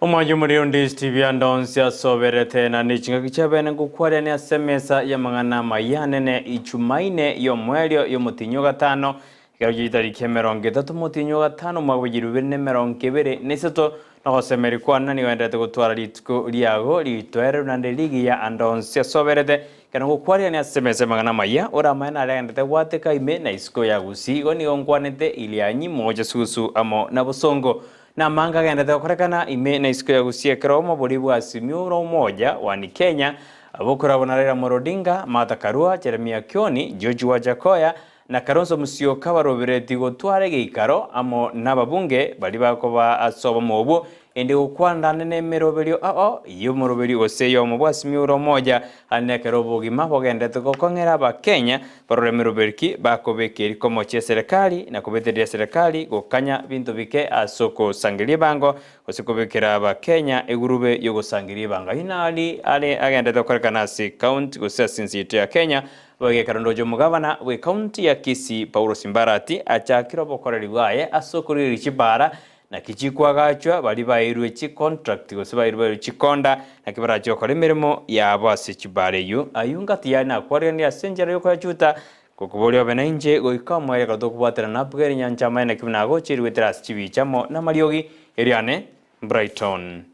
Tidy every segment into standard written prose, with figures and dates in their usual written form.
Omwancho omoriri onde Steve ande onsi asoberete na nechingaki chiabene ngokwarania ase emesa y'amang'ana amaya anene Ichumaine y'omoerio y'omotienyi o gatano, ekero gie chitariki emerongo etato omotienyi o gatano omwaka bwe chilifu ibere na emerongo ebere na isato, na ogosemeria kwane nigo enderete gotwara rituko riago ritoereru naende rigiya ande onsi asoberete. Ekero ngokwarania ase emesa y'amang'ana amaya, oramanye nare agenderete gwateka ime na isiko ya Gusii, igo nigo nkwanete Irianyi, Mocha, Sugusu amo na Bosongo. Namange agenderete gokorekana ime na isiko ya Gusii ekero omobori bwa Simiyu ore omoja wa Kenya, bokorabwo na Raila Amolo Odinga, Martha Karua, Jeremiah Kioni, George Wajackoyah na Kalonzo Musyoka baroberetie gotwara egeikaro amo nababunge baria bakoba ase obomo obwo ende gokwana nemeroberio ao y'omoroberio gose ey'omo bwa Simiyu ore omoja Ande ekero obogima bogenderete gokong'era Abakenya, barore emeroberio ki bakobeka erikomo chi'eserekari na kobetereria eserekari gokanya binto bike ase ogosangereria ebango gose kobekera Abakenya egurube y'ogosangereria ebango. Ayio nari are agenderete gokorekana ase ekaunti gose ase ense yaito ya Kenya. Boigo ekero ndoche omogabana bw'ekaunti ya Kisii Paulo Simbarati achakire obokoreri bwaye ase okorigereria chibaara Naki chikwagachwa baria baeirwe chicontract gose baeirwe baeirwe chikonda, naki barache gokora emeremo yabo ase chibara eyio. Ayio ngati yane nakwariganie ase enchera y'okoyachuta, ngokoboria obe nainche goika omoerio ekero tokobwaterana na Abigaili nyancha amaene naki buna agocha erio goetera ase chibicha amo namariogi, eriane Brighton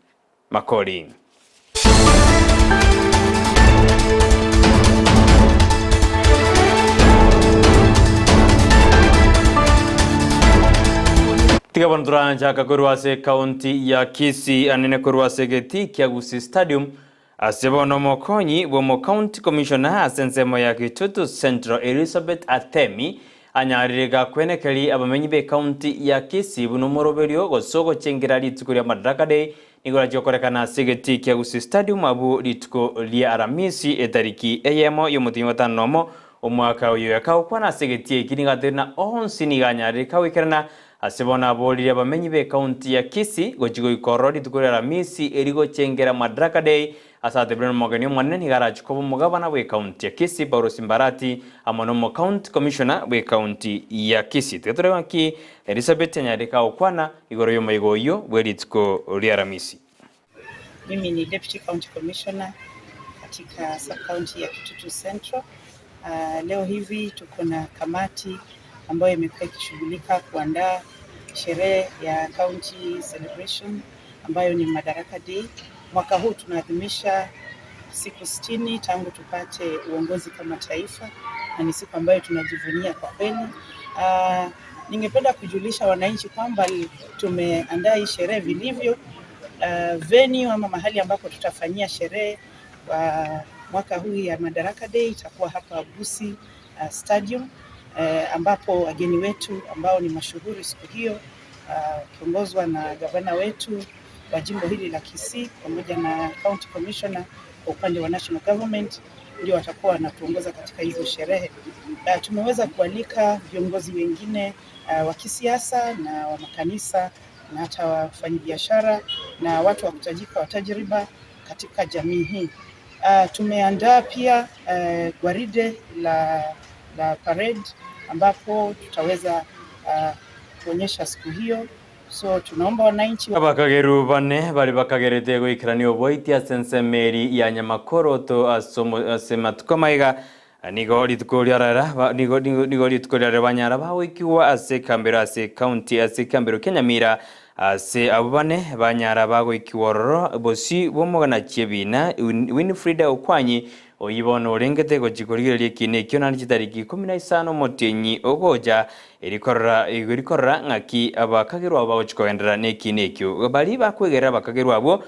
Makori. Tiga bono toranchaka korwa ase ekaunti ya Kisii anene korwa ase egetii kia Gusii Stadium ase bono omokonyi bw'omo county commissioner ase ensemo ya Kitutu Central Elizabeth Atemi Anyarire gakwenekeri abamenyi b'ekaunti ya Kisii buna omoroberio gose ogochengera rituko ria Madaraka Day nigo rachia gokorekana ase egetii kia Gusii Stadium abwo rituko ria Aramisi etariki eyemo y'omotienyi o gatano nomo omwaka oyo. Akagokwana ase egetii eki nigo atebirie na onsi nigo anyarire kagoikerana ase bono aboririe abamenyi b'ekaunti ya Kisii gochia goika ororo rituko ria Aramisi eri gochengera Madaraka Day Ase atebire nomogeni omonene nigo arachie koba omogabana bw'ekaunti ya Kisii Paulo Simbarati amo nomocounty commissioner bw'ekaunti ya Kisii. Tiga torebe ng'aki Elizabeth anyarire kagokwana igoro y'omoyega oyio bwe rituko ria Aramisi. Mimi ni Deputy County Commissioner katika sub county ya Kitutu Central. Uh, leo hivi tuko na kamati ambayo imekuwa ikishughulika kuandaa sherehe ya county celebration ambayo ni Madaraka Day. Mwaka huu tunaadhimisha siku sitini tangu tupate uongozi kama taifa na ni siku ambayo tunajivunia kwa kweli. Uh, ningependa kujulisha wananchi kwamba tumeandaa hii sherehe vilivyo. Uh, venue ama mahali ambapo tutafanyia sherehe uh, mwaka huu ya Madaraka Day itakuwa hapa Gusii uh, Stadium uh, ambapo wageni wetu ambao ni mashuhuri siku hiyo wakiongozwa uh, na gavana wetu wa jimbo hili la Kisii pamoja na county commissioner kwa upande wa national government ndio watakuwa wanatuongoza katika hizo sherehe. Uh, tumeweza kualika viongozi wengine uh, wa kisiasa na wa makanisa na hata wafanyabiashara na watu wa kutajika wa tajriba katika jamii hii. Uh, tumeandaa pia uh, gwaride la, la parade ambapo tutaweza uh, kuonyesha siku hiyo so tunaomba wananchi Abakageru bane baria bakagerete goikerania oboiti ase ensemo eri ya Nyamakoroto ase omo ase matuko amaiga, nigo rituko riarara nigo nigo nigo rituko riarara banyara bagoikigwa ase ekambero ase ekaunti ase ekambero kia Nyamira ase abwo bane banyara bagoikigwa ororo bosio bw'omoganachi ebiina Winfrida Okwanyi Oyio bono orengete gochia korigereria ekiina ekio naende chitariki ikomi na isano omotienyi ogocha, erio korora erio korora ng'aki abakagerwa abwo bagochia kogenderera nekiina ekio. Baria bakwegerera abakagerwa abwo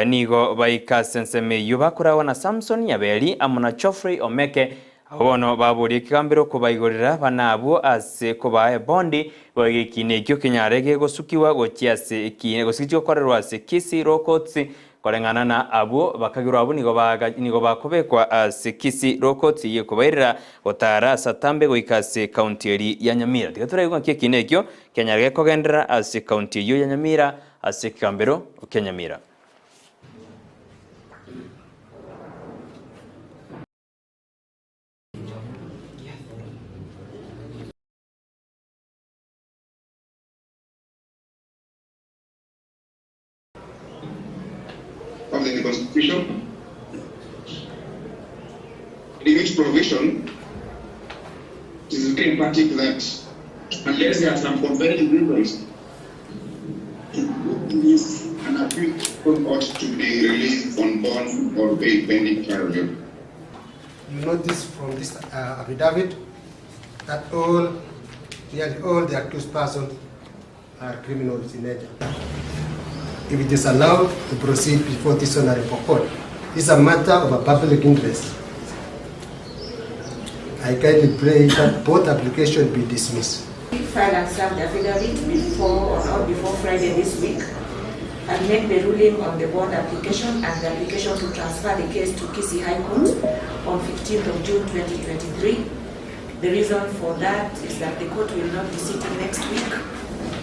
nigo baika ase ensemo eyio bakoragwa na Samson Nyaberi amo na Geoffrey Omeke. Abwo bono baboria ekegambero kobaigorera bana abwo ase kobaa ebondi, boigo ekiina ekio kenyare gegosukigwa gochia ase ekiina gose gokorerwa ase Kisii Law Courts Koreng'ana na abwo bakagirwe abwo nigo baga nigo bakobekwa ase Kisii Law Courts eyio ekobairera gotaara ase atambe goika ase county eri ya Nyamira. Tiga toraigwe ng'aki ekiina ekio kianyare gekogenderera ase county eyio ya Nyamira ase ekegambero kia Nyamira. of the Constitution, in which provision it is very emphatic that unless there are some compelling reasons, an accused ought to be released on bond or bail pending trial. You notice from this affidavit that nearly all the accused persons are criminals in nature. If it is allowed to proceed before this honorable court, it's a matter of a public interest. I kindly pray that both applications be dismissed. File and serve the affidavit before or not before Friday this week and make the ruling on the bond application and the application to transfer the case to Kisii High Court on 15th of June 2023. The reason for that is that the court will not be sitting next week.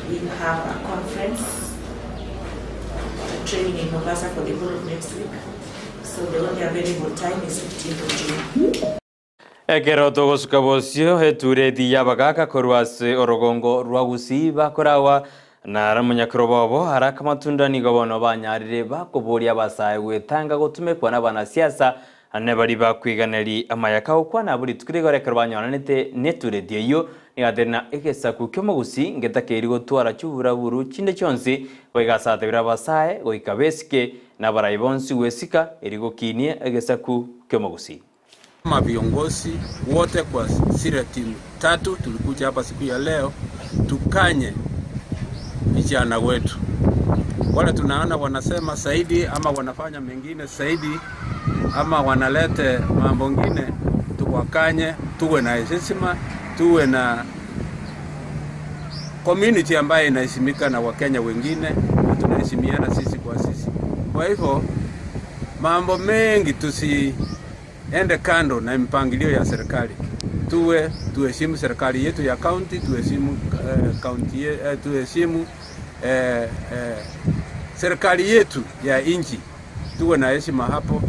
We'll have a conference, a training in Mombasa for the whole of next week. So the only available time is 15th of June. Ekero togosuka bosio etureti y'abagaka korwa ase orogongo rwa Gusii bakorawa nara monyakero bobo haraka amatunda nigo bono banyarire bakoboria abasae gwetanga gotumekwa na abanasiasa ane bari bakwiganeri amayaka gokwana buri rituko rigoro ekero banyoranete netureti eywo nigateri na egesaku kia omogusii ngetakeri gotwara chiburaburu chinde chionsi goigasatebera abasae goika besike na abarai bonsi gwesika erigokinie egesaku kia omogusii. Kama viongozi wote kwa zile timu tatu tulikuja hapa siku ya leo tukanye vijana wetu wale tunaona wanasema zaidi ama wanafanya mengine zaidi ama wanalete mambo ngine, tuwakanye, tuwe na heshima, tuwe na community ambayo inaheshimika na Wakenya wengine na tunaheshimiana sisi kwa sisi. Kwa hivyo mambo mengi tusiende kando na mpangilio ya serikali, tuwe tuheshimu serikali yetu ya county, tuheshimu county tuheshimu serikali yetu ya nchi, tuwe na heshima hapo.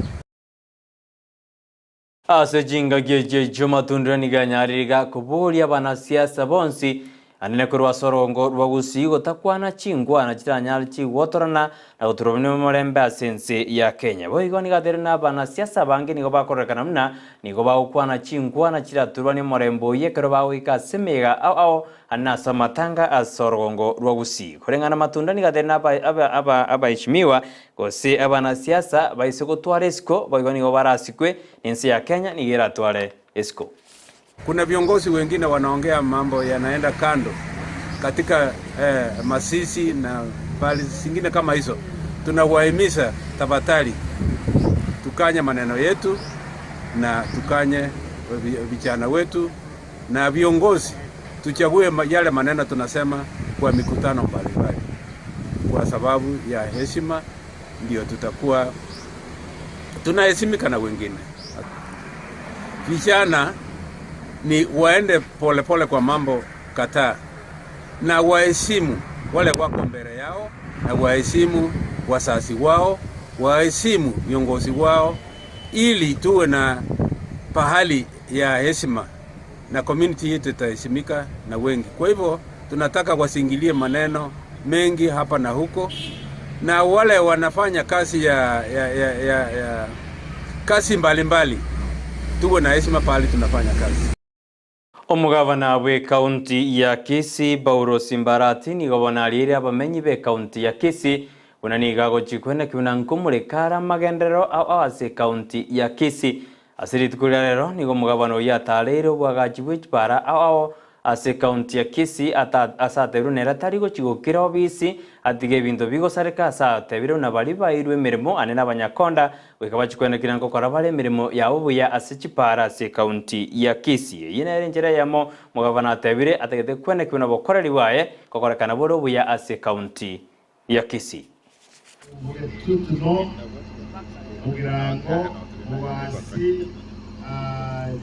Ase chingaki echi matundira niganyaririga koboria abanasiasa bonsi anene korwa ase orongo rwa Gusii gotakwana chingwana chiranyare chigotorana na goturwa omorembe ase ense ya Kenya. Boigo nigatere na abanasiasa bange nigo bakorekana muna nigo bagokwana chingwana chiraturwa ni omorembe oye ekero bagoika ase emega ao ao ane ase amatanga ase orongo rwa Gusii. Koreng'ana matunda nigatere na abaheshimiwa gose abanasiasa baise gotwara esiko boigo nigo barasikwe nense ya Kenya nigo eratware esiko. Kuna viongozi wengine wanaongea mambo yanaenda kando katika Masisi na pali zingine kama hizo. Tunawahimiza tafadhali, tukanye maneno yetu na tukanye vijana wetu na viongozi, tuchague yale maneno tunasema kwa mikutano mbalimbali, kwa sababu ya heshima, ndio tutakuwa tunaheshimika na wengine. Vijana ni waende polepole pole kwa mambo kadhaa na waheshimu wale wako mbele yao, na waheshimu wazazi wao, waheshimu viongozi wao, ili tuwe na pahali ya heshima na community yetu itaheshimika na wengi. Kwa hivyo tunataka wasingilie maneno mengi hapa na huko, na wale wanafanya kazi ya kazi mbalimbali, tuwe na heshima pahali tunafanya kazi. Omugavana bwe kaunti ya Kisii Paulo Simbarati nigo bonarire abamenyi be kaunti ya Kisii buna nigo agochikwene kiuna nkomureka magenderero ao ase kaunti ya Kisii. Ase rituko ria rero nigo omogavana oyio atareire obwagachi bwe chibara ao ao ase kaunti ya Kisii ase atebiru nere tari gochigokera obisi atige ebinto bigosareka ase atebiru na bari bairwe emirimo ane na abanyakonda goika bachikwenekera nkokora bare emirimo yabo buya ase chipara ase kaunti ya Kisii. Eyio nere enchera eyemo omogavana atebire atagete kwenekiwa na obokoreri bwaye kokorekana bore obuya ase kaunti ya Kisii. Tutuno Mugirango Mubasi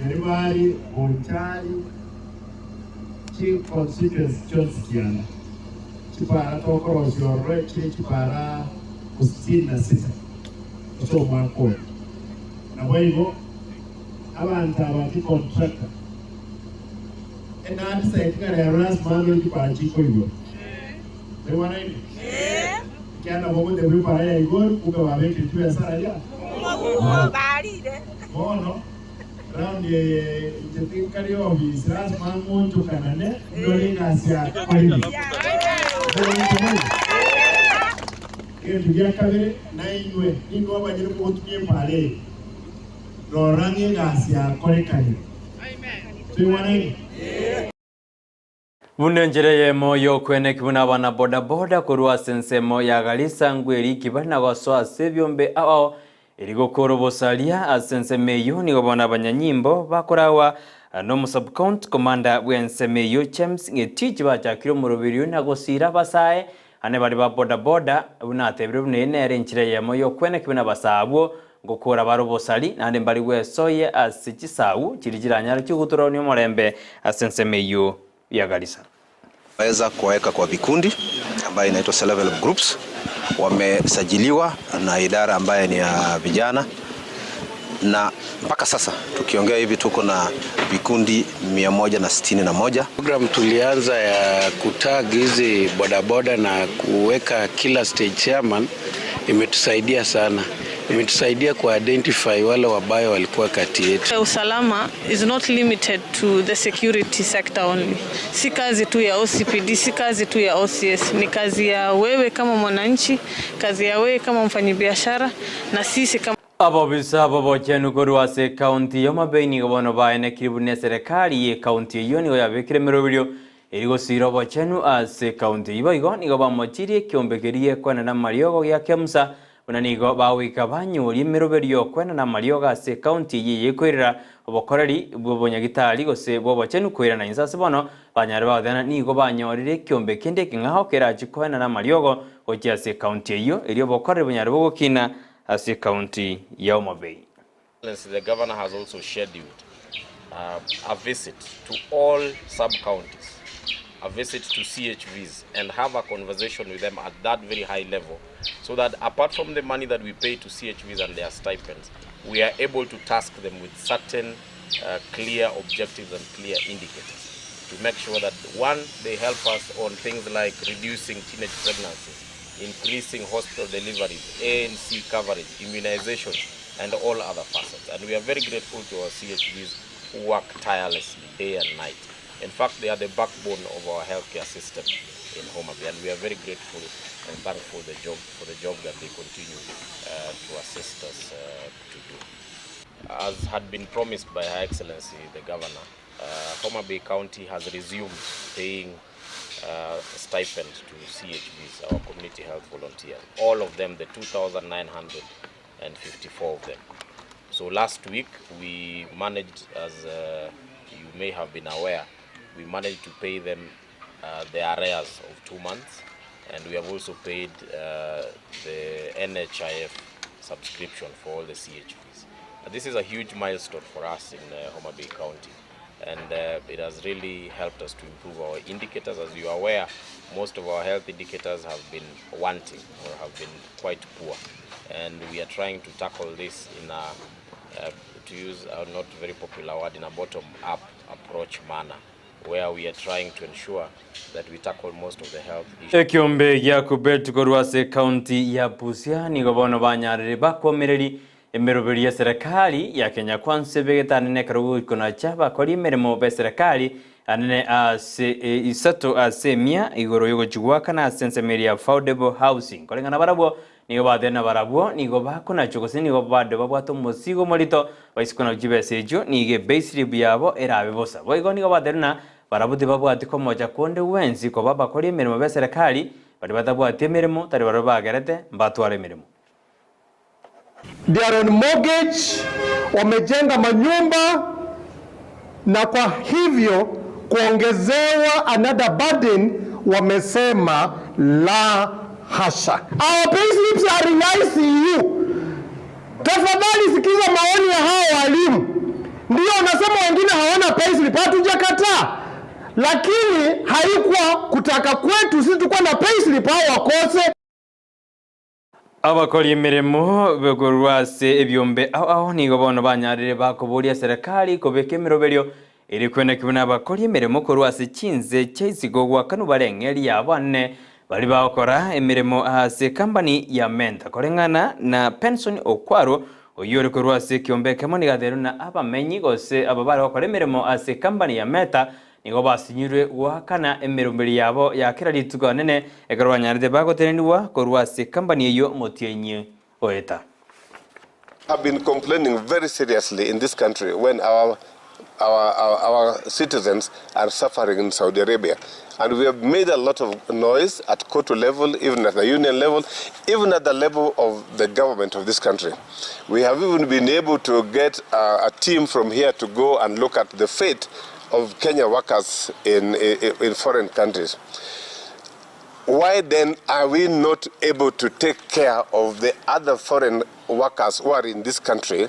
Nyaribari Bonchari chi constituency chonsi kiana chipara tokorosiorwe chiri chipara 66 ase omwaka oyo nabo igo abantu aba chicontractor enandisaitika rero lazima ando chipara chikoigwa riwanaini kiana. nabo ogotebwa epara ya igoro, kumbe babekire chibesa aria. Bono round eye inche tinkari ofisi lasima ng'onchokanane ndore egasi yakorire. Egento gia kabere nainwe ninwe abanyene mogotumia epara eye, rora ng'a egasi yakorekanire. Toigwanaine? Buna enchera eyemo y'okweneki buna abana bodaboda korwa ase ensemo ya Garissa ngweriki bare na gosoa ase ebiombe ao ao eri gokora obosaria ase ensemo eyio nigo bono abanyanyimbo bakorawa n'omo-sub-county commander bw'ensemo eyio James Ng'etich bachakire omoroberio na gosiira abasae ane baria ba bodaboda buna atebire buna eye nere enchera eyemo y'okweneki buna abasae abwo ngokora bare obosari naende mbari gwesoyia ase chisau chiria chiranyare chigotorwania omorembe ase ensemo eyio ya Garissa. Weza kuwaweka kwa vikundi ambayo inaitwa self help groups, wamesajiliwa na idara ambayo ni ya vijana, na mpaka sasa tukiongea hivi tuko na vikundi 161. Program tulianza ya kutag hizi bodaboda na kuweka kila stage chairman imetusaidia sana, imetusaidia ku identify wale wabaya walikuwa kati yetu. Usalama is not limited to the security sector only. Si kazi tu ya OCPD, si kazi tu ya OCS, ni kazi ya wewe kama mwananchi, kazi ya wewe kama mfanyibiashara na sisi kama Abobisa b'obochenu korwa ase ekaunti ya Homa Bay nigo bono baenekire buna eserekari y'ekaunti eyio nigo yabekire emeroberio eri gosiira obochenu ase ekaunti eyio. Boigo nigo bamochirie ekiombe keria gekwenena amariogo gia Kemsa buna nigo bagoika banyoria emeroberio y'okwenena amariogo ase ekaunti eyio eyekoirera obokoreri bw'obonyagitari gose bw'obochenu koirana inse ase bono banyare bagoteba nigo banyorire ekiombe kende ekeng'ao kerachi koenana amariogo gochia ase ekaunti eyio erio obokoreri bonyare bogokina ase ekaunti ya Homa Bay. The governor has also scheduled uh, a visit to all sub-counties, a visit to CHVs and have a conversation with them at that very high level so that apart from the money that we pay to CHVs and their stipends, we are able to task them with certain uh, clear objectives and clear indicators to make sure that one, they help us on things like reducing teenage pregnancies, increasing hospital deliveries, ANC coverage, immunization, and all other facets. And we are very grateful to our CHVs who work tirelessly day and night. In fact, they are the backbone of our healthcare system in Homa Bay, and we are very grateful and thankful the job, for the job that they continue to assist us to do. As had been promised by Her Excellency the Governor, Homa Bay County has resumed paying stipend to CHVs, our community health volunteers. All of them, the 2,954 of them. So last week we managed, as you may have been aware, we managed to pay them the arrears of 2 months, and we have also paid the NHIF subscription for all the CHVs. This is a huge milestone for us in Homa Bay County, and it has really helped us to improve our indicators. As you are aware, most of our health indicators have been wanting or have been quite poor, and we are trying to tackle this in a, to use a not very popular word, in a bottom-up approach manner, where we are trying to ensure that we tackle most of the health issues. Ekiombe gia Kubet korwa ase ekaunti ya Busia nigo bono banyarire bakomereri emeroberi ya serikali ya Kenya Kwanza ebegetanene ekero goikonacha bakori emeremo be serikali anene ase isato ase emia igoro yogochigwakana ase ensemo eria affordable housing koreng'ana barabwo nigo batena barabwo nigo bakonachwa gose nigo bado babwate omosigo omorito baisiko chibesa echio nigo epayslip yabo erabe bosa boigo nigo batena barabwo tibabwati komocha konde bwensi koba bakori emeremo be serikali bari batabwati emeremo tari barabwo bagerete mbatwara emeremo. They are on mortgage, wamejenga manyumba na kwa hivyo kuongezewa another burden, wamesema la hasha. Our payslips are in ICU. Tafadhali sikiza maoni ya hawa walimu. Ndio nasema wengine hawana payslip, hatujakataa, lakini haikuwa kutaka kwetu sisi tukuwa na payslip hao wakose. Abakori emeremo begorwa ase ebiombe ao ao nigo bono banyarire bakoboria serikali kobeka emeroberio eri kwenekibwa na abakori emeremo korwa ase chinse chia isiko gwakanu bareng'eri yabo ane Baria bagokora emeremo ase ekambani ya Menta koreng'ana na Penson Okwaro, oyio ore korwa ase ekiombe ekemo nigo ateirwe na abamenyi gose aba bare gokora emeremo ase ekambani ya Meta nigo basinyirwe goakana emeromberio yabo ya kera rituko anene ekero banyarete bagotenenigwa korwa ase ekambani eyio omotienyi goeta. Have been complaining very seriously in this country when our our, our, our citizens are suffering in Saudi Arabia. And we have made a lot of noise at COTU level, even at the union level, even at the level of the government of this country. We have even been able to get a, a team from here to go and look at the fate of Kenya workers in, in, in foreign countries. Why then are we not able to take care of the other foreign workers who are in this country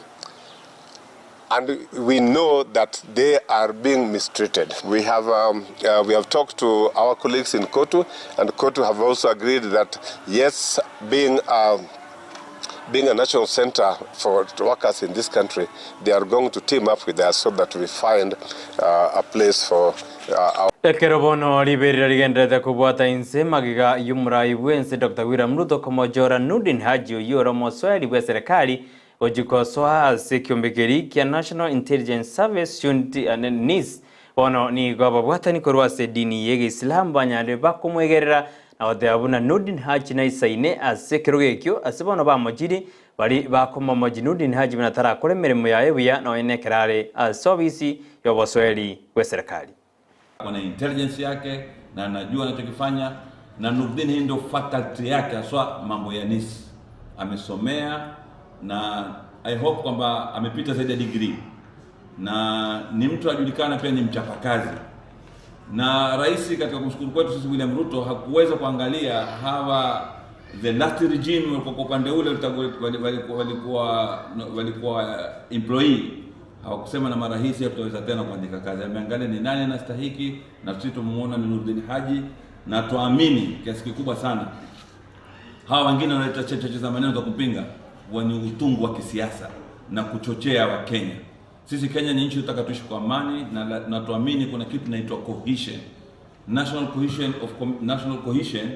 and we know that they are being mistreated. We have, um, we have talked to our colleagues in COTU, and COTU have also agreed that yes, being, being a national center for workers in this country, they are going to team up with us so that we find uh, a place for uh, our Ekero bono riberera rigendererete kobwata inse magega y'omorai bw'ense Doctor William Ruto komochora Nurdin Haji oyio ore omosoeri bw'eserekari gochia kosoa ase ekiombe keria kia National Intelligence Service Unit NIS bono nigo ababwatani korwa ase edini y'egeisilamu banyarire bakomwegerera na goteba buna Nurdin Haji naisaine ase ekerogo ekio ase bono bamochiri bari bakomomochi Nurdin Haji buna tarakora emeremo yaye buya nonya nekero are ase obisi y'obosoeri bw'eserekari. Ako na intelligence yake na anajua anachokifanya, na Nurdin hii ndio faculty yake haswa, mambo ya NIS amesomea, na I hope kwamba amepita zaidi ya degree, na ni mtu ajulikana pia ni mchapakazi. Na rais katika kumshukuru kwetu sisi William Ruto hakuweza kuangalia hawa the last regime walikuwa kwa upande ule walikuwa walikuwa walikuwa employee hawakusema na mara hii si hatutaweza tena kuandika kazi. Ameangalia ni nani anastahiki, na sisi tumuona ni Nurdin Haji, na tuamini kiasi kikubwa sana hawa wengine wanaleta cheche za maneno za kupinga ni utungu wa kisiasa na kuchochea Wakenya. Sisi Kenya ni nchi tunataka tuishi kwa amani na, na tuamini kuna kitu inaitwa cohesion. National cohesion of national cohesion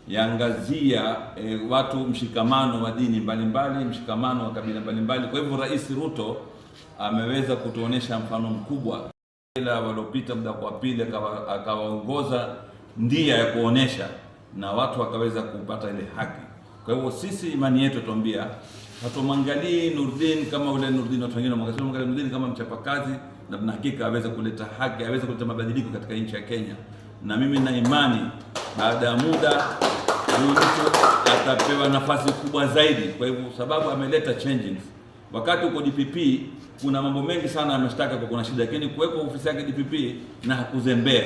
yaangazia eh, watu mshikamano wa dini mbalimbali, mshikamano wa kabila mbalimbali. Kwa hivyo Rais Ruto ameweza kutuonesha mfano mkubwa, ila waliopita muda kwa pili akawaongoza ndia ya kuonesha na watu wakaweza kupata ile haki. Kwa hivyo sisi imani yetu tuambia hatumwangalii Nurdin kama ule Nurdin watu wengine wanamwangalia Nurdin kama mchapakazi, na tuna hakika aweze kuleta haki, aweze kuleta mabadiliko katika nchi ya Kenya, na mimi na imani baada ya muda huyu mtu atapewa nafasi kubwa zaidi, kwa hivyo sababu ameleta changes. Wakati uko DPP kuna mambo mengi sana ameshtaka kwa kuna shida, lakini kuwekwa ofisi yake DPP na hakuzembea,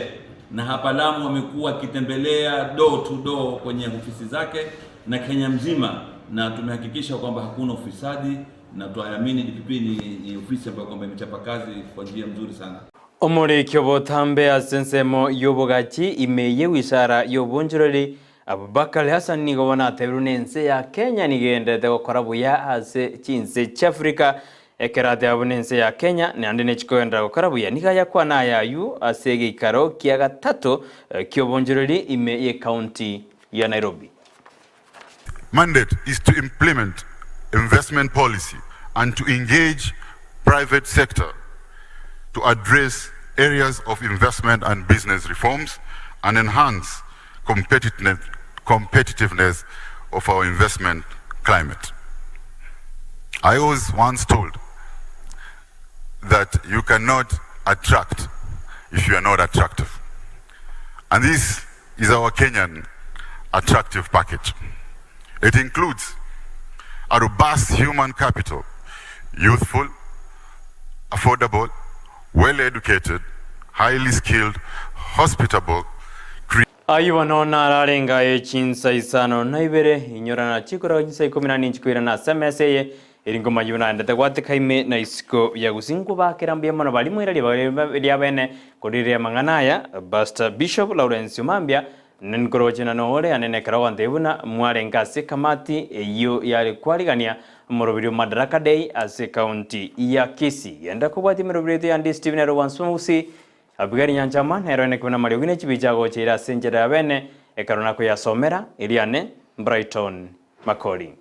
na hapa Lamu amekuwa akitembelea door to door kwenye ofisi zake na Kenya mzima, na tumehakikisha kwamba hakuna ufisadi, na tuamini DPP ni, ni ofisi ambayo kwamba imechapa kazi kwa njia mzuri sana. Omoriki obotambe ase ensemo y'obogachi ime y'ewishara y'obonchoreri Abubakar Hassan nigo bono atebiru na ense ya Kenya nigo egenderete gokora buya ase chinse chia Africa ekero ateba buna ense ya Kenya naende nechikogenderera gokora buya nigo ayakwana aya aywo ase egeikaro kia gatato ki'obonchoreri ime y'ecounty ya Nairobi. Mandate is to implement investment policy and to engage private sector to address areas of investment and business reforms and enhance competitiveness, competitiveness of our investment climate. I was once told that you cannot attract if you are not attractive. And this is our Kenyan attractive package. It includes a robust human capital, youthful, affordable, well educated, highly skilled, hospitable, Ayio bono nararenga aye chinsa isano na ibere, inyora nachikora chinsa ikomi na ninchi koirana ase emesa eye, eri nkomanya buna naendete gwateka ime na isiko ya gusii. Nkobakera mbuya mono baria moira ribaga ria bene koriria amang'ana aya, Pastor Bishop Lawrence Omambia, Ninkoroche na nore ane nekero ogotebia buna mwarenge ase ekamati eyio yare kwarigania omoroberi o Madaraka Day ase ekaunti ya Kisii. Genda kobwatia emeroberi yaito ya Ndisi TV nero Wansi Gusii, Abigail Nyanchama nero ene kobuna amariogi ne chibicha agocheire ase enchera ya bene. Ekero nakoyasomera, eriane Brighton Makori.